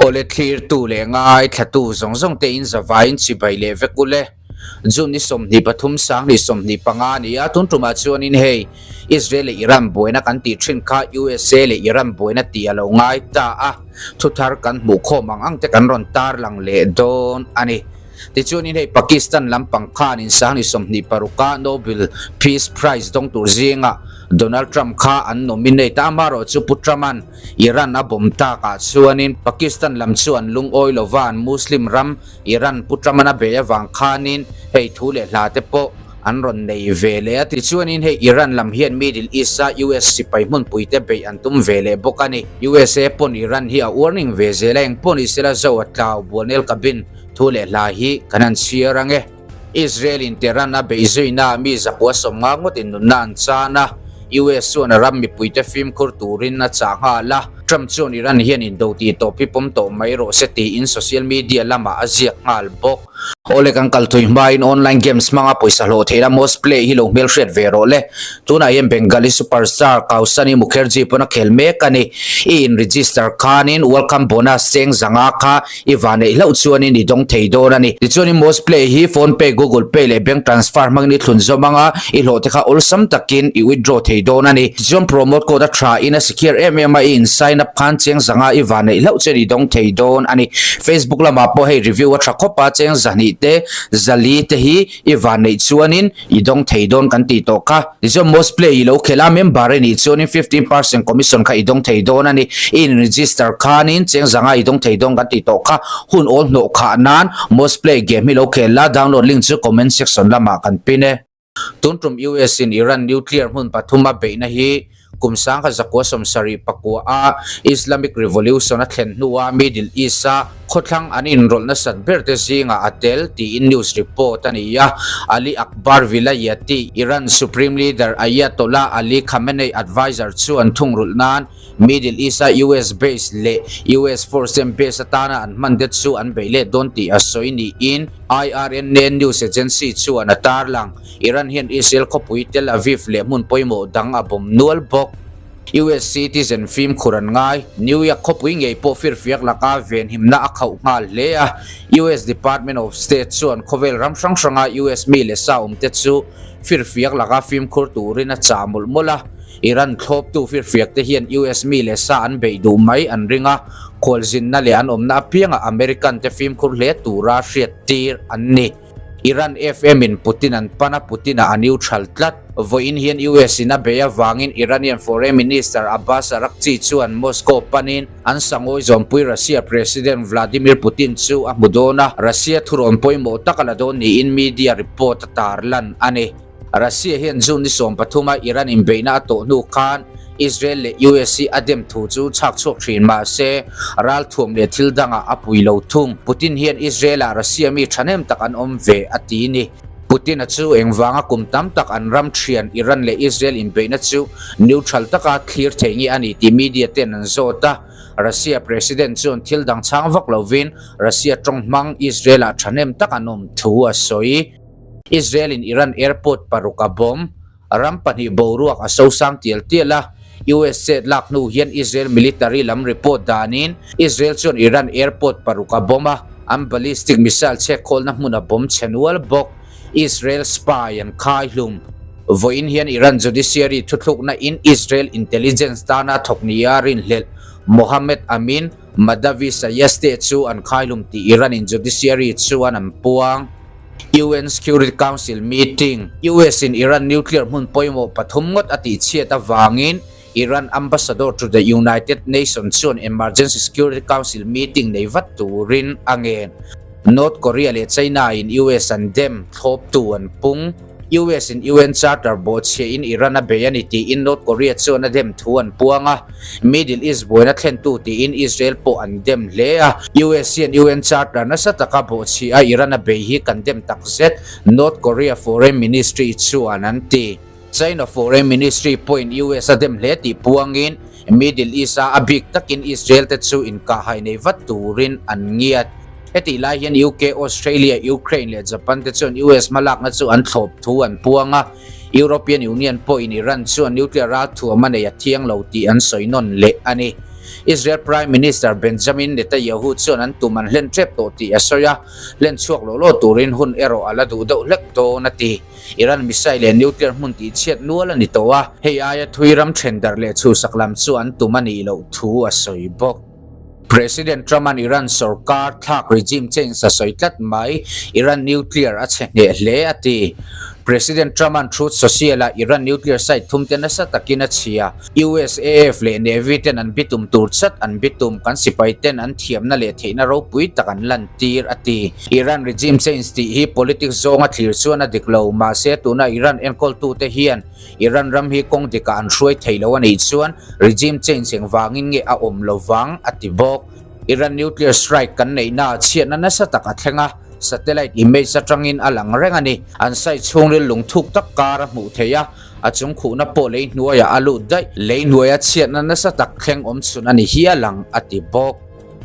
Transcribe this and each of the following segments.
Awle thlirtu leh ngaithlatu zawng zawng te in zavaiin chibai leh vek ule. June ni 23 2025 a ni a, tun tumah chuanin hei Israel leh Iran buaina kan tih thin kha USA leh Iran buaina tih a lo ngai ta a, thuthar kan hmuh khawm ang ang te kan rawn tarlang leh dawn a ni. Tichuanin hei Pakistan lampang khanin 2026 a Nobel Peace Prize dawng tur zingah Donald Trump kha an nominate a, amaherawhchu Pu Trump-a'n Iran a bomb takah chuanin Pakistan lam chu an lungawi lova, an Muslim ram Iran Pu Trump-a'n a bei avang khanin hei thu leh hla te pawh an rawn nei ve leh a. Tichuanin hei Iran lam hian Middle East-a US sipai hmunpui te beih an tum ve leh bawk a ni. USA pawn Iran hi a warning ve zel a, eng pawh ni sela zo a tlau Bualnel Cabin Thu leh hla hi kan han chhiar ang e. Israel in Tehran a beih zuina ah mi 150 ngawtin nunna an chan a, US chuan a ram mipuite fimkhur turin a chah nghal a. Trump chuan Iran hian indo tih tawp hi pawm tawh mai rawh se tiin social media lamah a ziak nghal bawk. Awle kan kal thui hmain online games hmanga pawisa hlawh theihna Most Play hi lo hmelhriat ve rawh le. Tunah hian Bengali superstar Kausani Mukherjee pawn a khel mek a ni. I in register khanin welcome bonus cheng zanga kha I va neih hlauh chuanin i dawng thei dawn a ni. Tichuanin Most Play hi Phone Pay, Google Pay leh Bank Transfer hmangin i thlun zawm ang a, i hlawh te kha awlsam takin i withdraw thei dawn a ni. Tichuan promo code a tha in a secure em em a, i in sign up khan cheng zanga i va neih hlauh chuan i dawng thei dawn a ni. Facebook lamah pawh hei review a tha khawp a, cheng zahnih te, zali te hi i va neih chuanin I dawng thei dawn kan tih tawh kha. Tichuan most play i lo khelh a, member i nih chuanin 15% commission kha i dawng thei dawn a ni. I in register khanin cheng zanga i dawng thei dawn kan tih tawh kha. Hun awl hnawh khah nan most play game hi lo khel la, download link chu comment section lamah kan pin e. Tun tum US in Iran nuclear hmun pathum a beihna hi Kum 1979 a Islamic Revolution a thlen hnua Middle East-a khawthlang an inrawlh nasat ber te zingah a tel tiin news report a ni a. Ali Akbar Vilayati, Iran Supreme Leader Ayatollah Ali Khamenei adviser chu an thungrulh nan Middle East-a US base leh US force ten base atana an hman te chu an beih let dawn tih a sawi niin IRNA news agency chuan a tarlang. Iran hian Israel khawpui Tel Aviv leh hmun pawimawh dang a bawm nual bawk. US citizen fimkhur an ngai. New York khawpui ngei pawh firfiak laka venhimna a khauh nghal hle a. US Department of State chuan khawvel ram hrang hranga US mi leh sa awmte chu firfiak laka fimkhur turin a chah mawlh mawlh a. Iran thlawptu firfiak te hian US mi leh sa an beih duh mai an ring a, khualzinna leh an awmna apiangah American te fimkhur hle tura hriattir an ni. Iran FM in Putin an pan a, Putin a a neutral tlat. Vawiin hian US in a bei avangin Iranian Foreign Minister Abbas Araghchi chuan Moscow panin an sangawi zawmpui Russia President Vladimir Putin chu a hmu dawn a, Russia thurawn pawimawh tak a la dawn niin media report a tarlan a ni. Russia hian June ni 13 a Iran inbeihna a tawh hnu khan Israel leh US hi a dem thu chu chhak chhuak thin mah se, ralthuam leh thil dangah a pui lo thung. Putin hian Israel-ah Russia mi thahnem tak an awm ve a ti ni. Putin-a chu engvanga kum tam tak an ram thian Iran leh Israel inbeihna chu neutral taka thlir thei nge a ni tih media ten an zawt a. Russia President chuan thil dang chhang vak lovin Russia tawng hmang Israel-ah thahnem tak an awm thu a sawi. Israel-in Iran airport paruk a bomb. Ram pahnih boruak a sosang tial tial a, US chet lak hnu hian Israel military lam report danin Israel chuan Iran airport paruk a bomb a, an ballistic missile chhekkhawlna hmun a bomb chhe nual bawk. Israel spy an khai hlum. Vawiin hian Iran judiciary thuthlukna in Israel intelligence tana thawk nia rinhlelh Mohammed Amin Mahdavi Sayesteh chu an khai hlum tih Iran in judiciary chuan an puang. UN Security Council meeting, US in Iran nuclear hmun pawimawh pathum ngawt a tihchhiat avangin Iran Ambassador to the United Nations chuan Emergency Security Council meeting nei vat turin a ngen. North Korea leh China in US an dem, thlawptu an pung. US in UN Charter bawhchhiah in Iran a bei a ni tiin North Korea chuan a dem thu an puang a, Middle East buaina thlentu tiin Israel pawh an dem hle a. US hian UN Charter nasa taka bawhchhiah a Iran a bei hi kan dem tak zet, North Korea Foreign Ministry chuan an ti. China Foreign Ministry pawhin US a dem hle tih puangin Middle East a a bik takin Israel te chu inkahhai nei vat turin an ngiat. Hetih lai hian UK, Australia, Ukraine leh Japan te chuan US hmalakna chu an thlawp thu an puang a, European Union pawhin Iran chuan nuclear ralthuam a nei a thiang lo tih an sawi nawn leh a ni. Israel Prime Minister Benjamin Netanyahu chuan an tum an hlen tep tawh tih a sawi a, hlen chhuak loh loh turin hun erawh a la duh deuh hlek dawn a ti. Iran missile leh nuclear hmun tihchhiat nual a ni tawh a, hei aia thui ram then darh leh chhuhsak lam chu an tum a nih loh thu a sawi bawk. President Trump-a'n Iran sorkar thlak regime change a sawi tlat mai, Iran nuclear a chhe hneh hle a ti. President Trump-a'n Truth Social-ah Iran nuclear site thumte nasa takin a chhia. USAF leh Navy ten an bitum tur chat an bitum, kan sipai ten an thiamna leh theihna ropui tak an lantir, a ti. Iran regime change tih hi politics zawnga thlir chuan a dik lo, mahse tuna Iran enkawltute hian Iran ram hi kawng dikah an hruai thei lo a nih chuan regime change engvangin nge a awm lo vang, a ti bawk. Iran nuclear strike kan neihna ah chhiatna nasa tak a thleng a, satellite image atangin a lang reng a ni. An site chhungril lungthuk tak kar a hmuh theih a, a chung khuhna pawh lei hnuaiah a lut daih. Lei hnuaia chhiatna nasa tak thleng awm chhun a ni hial ang, a ti bawk.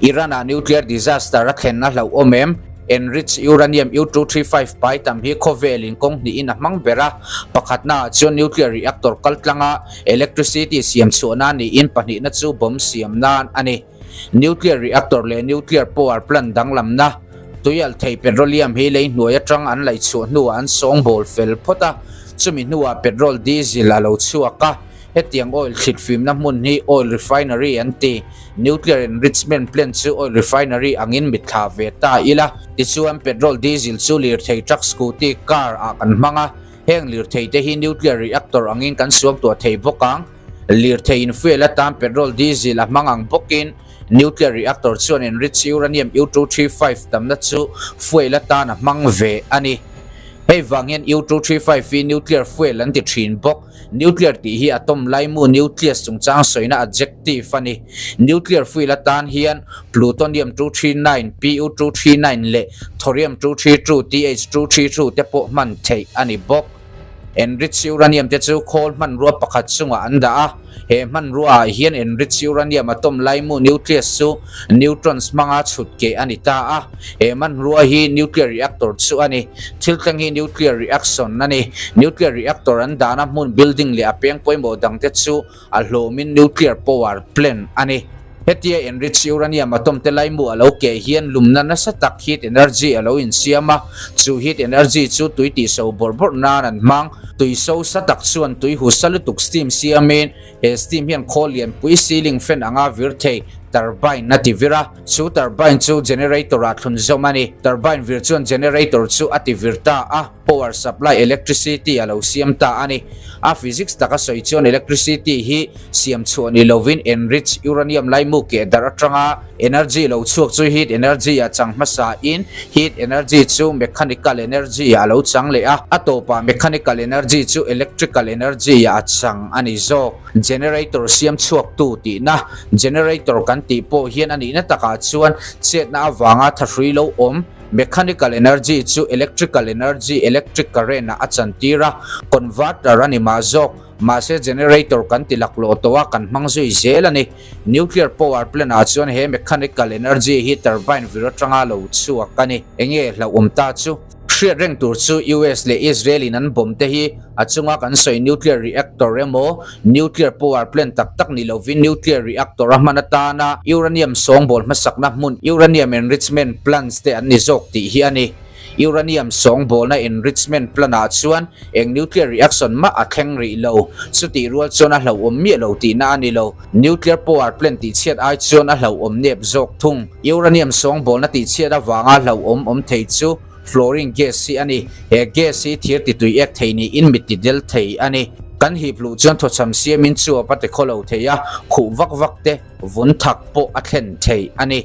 Iran-ah nuclear disaster a thlen a hlauhawm em? Enriched uranium U-235 pai tam hi khawvelin kawng hnihin a hmang ber a, pakhatnaah chuan nuclear reactor kal tlanga electricity siam chhuahna niin pahnihna chu bomb siam nan a ni. Nuclear reactor leh nuclear power plant danglamna, tuialh thei petroleum hi lei hnuai atang an laih chhuah hnuah an sawngbawl fel phawt a, chumi hnuah petrol diesel a lo chhuak a, hetiang oil thlitfimna hmun hi oil refinery an ti. Nuclear enrichment plant chu oil refinery angin mitthla ve ta ila, tichuan petrol, diesel chu lirthei truck, scooty, car ah kan hmang a, heng lirthei te hi nuclear reactor angin kan suangtuah thei bawk ang. Lirthei in fuel atan petrol, diesel a hmang ang bawkin nuclear reactor chuan enriched uranium U-235 tamna chu fuel atan a hmang ve a ni. Hei vang hian U-235 hi nuclear fuel an ti thin bawk. Nuclear tih hi atom laimu nucleus chungchang sawina adjective a ni. Nuclear fuel atan hian plutonium 239, Pu-239, leh thorium 232, Th-232, te pawh hman theih a ni bawk. Enriched uranium te chu khawl hmanrua pakhat chungah an dah a. He hmanrua ah hian enriched uranium atom laimu nucleus chu neutrons hmanga chhut keh a ni ta a. He hmanrua hi nuclear reactor chu a ni. Thil thleng hi nuclear reaction a ni. Nuclear reactor an dahna hmun building leh a peng pawimawh dangte chu a hlawmin nuclear power plant a ni. Hetia enriched uranium atom te laimu a lo keh hian lumna nasa tak heat energy a lo insiam a, chu heat energy chu tui tihso bawrh bawrh nan an hmang. Tui so sa tak chuan tui hu sa lutuk steam siamin he steam hian khawl lianpui ceiling fan anga vir thei turbine a ti vir a, chu turbine chu generator ah thlun zawm a ni. Turbine vir chuan generator chu a ti vir ta a, power supply electricity a lo siam ta a ni. A physics taka sawi chuan electricity hi siam chhuah ni lovin enriched uranium laimu keh darh atanga energy lo chhuak chu heat energy ah chang hmasa in heat energy chu mechanical energy ah a lo chang leh a, a tawpah mechanical energy chu electrical energy ah a chang a ni zawk. Generator siam chhuaktu tihna, Generator kan tih pawh hian a nihna takah chuan chetna avanga thahrui lo awm, mechanical energy chu electrical energy, electric current, ah a chantir a, converter a ni mah zawk. Mahse generator kan ti laklawh tawh a, kan hmang zui zel a ni. Nuclear power plant ah chuan he mechanical energy hi turbine vir atanga lo chhuak a ni. Enge hlauhawm ta chu? Hriat reng tur chu US leh Israel in an bomb te hi a chunga kan sawi nuclear reactor emaw nuclear power plant tak tak ni lovin nuclear reactor a hman atana uranium sawngbawl hmasakna hmun uranium enrichment plants te an ni zawk tih hi a ni. Uranium sawngbawlna enrichment plant ah chuan eng nuclear reaction mah a thleng rih lo. Chutih rual chuan a hlauhawm miah lo tihna a ni lo. Nuclear power plant tihchhiat ai chuan a hlauhawm nep zawk thung. Uranium sawngbawlna tihchhiat avanga hlauhawm awm thei chu fluorine gas hi a ni. He gas hi thir titui ek thei niin mit ti del thei a ni. Kan hip luh chuan thawchham siamin chuap a ti khaw lo thei a, khuh vak vak te vun thak pawh a thlen thei a ni.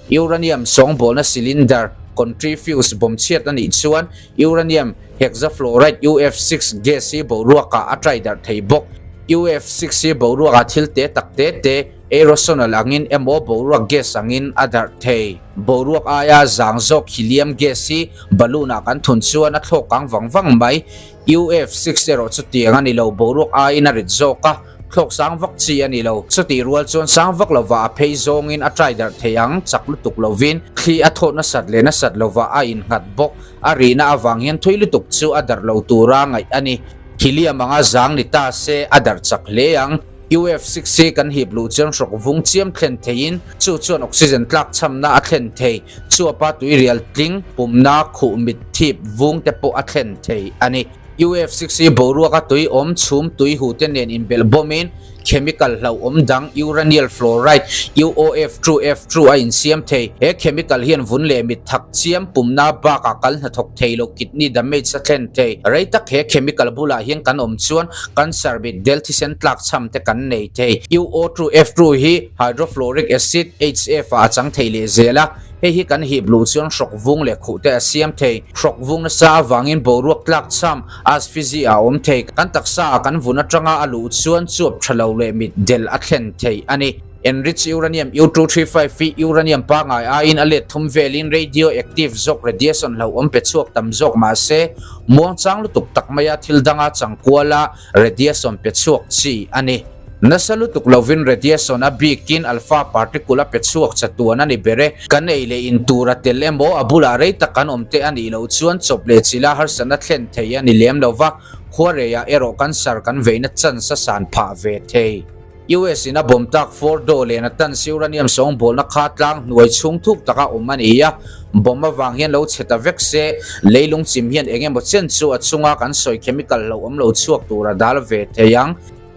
Uranium sawngbawlna cylinder, centrifuge, bomb chhiat a nih chuan uranium hexafluoride, UF6, gas hi boruakah a trai darh thei bawk. UF6 hi boruakah thil te tak te te, aerosol angin emaw boruak gas angin a darh thei. Boruak aia zang zawk helium gas hi balloon-ah kan thun chuan a thlawk kang vang vang mai. UF6 erawh chutiang a ni lo, boruak aiin a rit zawk a, thlawk sang vak chi a ni lo. Chutih rual chuan sang vak lovah a phei zawngin a trai darh thei ang, chak lutuk lovin thli a thawt nasat leh nasat lovah a innghat bawk. A rihna avang hian thui lutuk chu a darh lo tura ngaih a ni. Helium anga zang ni ta se a darh chak hle ang. UF6 hi kan hip luh chuan hrawk vung chiam thlen theiin chu chuan oxygen tlak chhamna a thlen thei. Chuapa tuirial tling, pumna, khuh mit thip vung te pawh a thlen thei a ni. UF6 hi boruaka tui awm chhum tui hu te nen inbelh bawmin chemical hlauhawm dang uranyl fluoride, UOF two F two, a insiam thei. He chemical hian vun leh mit thak chiam pumna bakah kal hnathawk thei lo kidney damage a thlen thei. Rei tak he chemical bulah hian kan awm chuan cancer mit del thisen tlak chham te kan nei thei. UO two F two hi hydrofluoric acid, HF, ah a chang thei leh zel a. Hei hi kan hip luh chuan hrawk vung leh khuh te a siam thei. Hrawk vung nasa avangin boruak tlak cham, asphyxia, a awm thei. Kan taksa ah kan vun atanga a luh chuan chuap tha lo leh mit del a thlen thei a ni. Enriched uranium U-235 hi uranium pangngai aiin a let thum velin radioactive zawk radiation hlauhawm pe chhuak tam zawk mahse muangchang lutuk tak maia thil danga changkuala radiation pe chhuak chi a ni. Nasa lutuk lovin radiation a bikin alpha particle a pe chhuak chatuan a ni ber e. Kan ei leh in tur a tel emaw a bulah rei tak kan awm te a nih loh chuan chawp leh chila harsatna thlen thei a ni lem lo va, khuareiah erawh cancer kan veihna chance a san phah ve thei. US in a bawm tak Fordow leh Natanz uranium sawngbawlna kha tlang hnuai chhung thuk taka awm a ni a, bomb avang hian lo chhe ta vek se, leilung chim hian eng emaw chen chu a chunga kan sawi chemical hlauhawm lo chhuak tur a dal ve thei ang.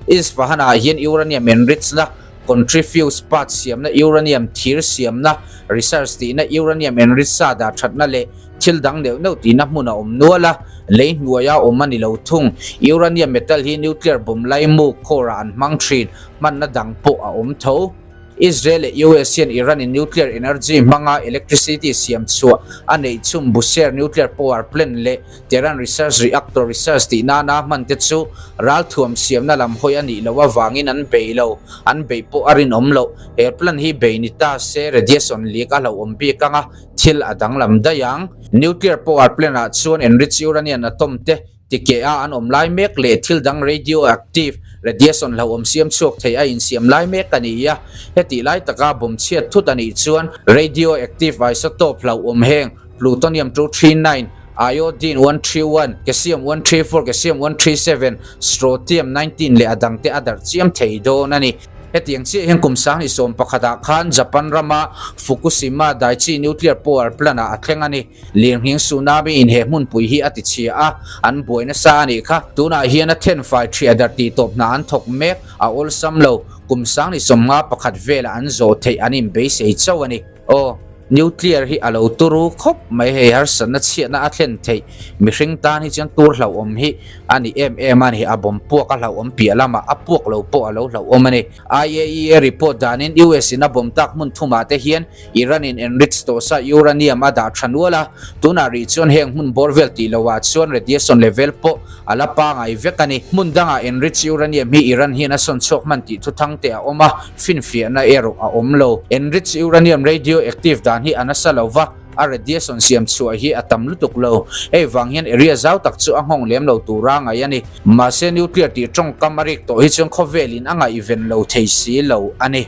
Isfahan ah hian uranium enrich na, centrifuge part siamna, uranium thir siamna, research tihna, uranium enrich sa dah thatna leh thil dang neuh neuh tihna hmun a awm nual a, lei hnuaia awm a ni lo thung. Uranium metal hi nuclear bomb laimu core ah an hmang thin, hmanna dang pawh a awm tho. Israel leh US hian Iran in nuclear energy hmanga electricity siam chhuah a neih chhum Bushehr nuclear power plant leh Tehran Research Reactor Research tih nana hman te chu ralthuam siamna lam hawi a nih loh avangin an bei lo, an beih pawh a rinawm loh. He plant hi bei ni ta se radiation leak a hlauhawm bik anga thil a danglam daih ang. Nuclear power plant ah chuan enriched uranium atom te Tikeh a an awm lai mek leh thil dang radioactive radiation hlauhawm siam chhuak thei a insiam lai mek a ni a. Hetih lai taka bomb chhiat thut a nih chuan radioactive isotope hlauhawm heng plutonium 239, iodine 131, caesium 134, caesium 137, strontium 19 leh a dangte a darh chiam thei dawn a ni. Hetiang chiah hian kum 2011 ah khan Japan rama Fukushima Daiichi Nuclear Power Plant ah a thleng a ni. Lirnghing tsunami in he hmunpui hi a ti chhia a, an buai nasa a nih kha. Tunah hian a thenfai ṭhiah dar tih tawp hna an thawk mek, a awlsam lo. Kum 2051 velah an zawh theih an inbeisei chauh a ni. Aw, nuclear hi a lo turu khawp mai hei harsatna chhiatna a thlen theih. Mihring tan hi chuan tur hlauhawm hi a ni em em a ni. A bomb puak a hlauhawm piah lamah a puak lo pawh a lo hlauhawm a ni. IAEA report danin US in a bomb tak hmun thumah te hian Iran in enrich tawh sa uranium a dah tha nual a, tunah rih chuan heng hmun bawr vel tih loh ah chuan radiation level pawh a la pangai vek a ni. Hmun dangah enrich uranium hi Iran hian a sawn chhuak hman tih thuthang te a awm a, finfiahna erawh a awm lo. Enrich uranium radioactive dan hi a nasa lo va, a radiation siam chhuah hi a tam lutuk lo. Hei vang hian area zau tak chu a nghawng lem lo tura ngaih a ni. Mahse nuclear tih tawngkam a rik tawh hi chuan khawvelin a ngaihven lo thei si lo a ni.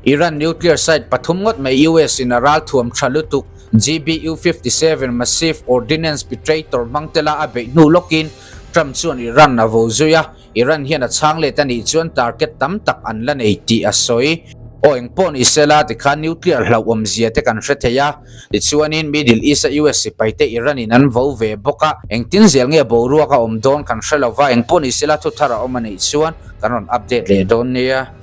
Iran nuclear site pathum ngawt mai US in a ralthuam tha lutuk GBU-57 Massive Ordnance Penetrator hmang tela a beih hnu lawkin Trump chuan Iran a vo zui a, Iran hian a chhang let a nih chuan target tam tak an la nei tih a sawi. Aw engpawh ni sela tikhan nuclear hlauhawmzia te kan hre thei a, tichuanin Middle East a US sipai te Iran in an vo ve bawk a, engtin zel nge boruak a awm dawn kan hre lova, engpawh ni sela thuthar a awm a nih chuan kan rawn update leh dawn nia.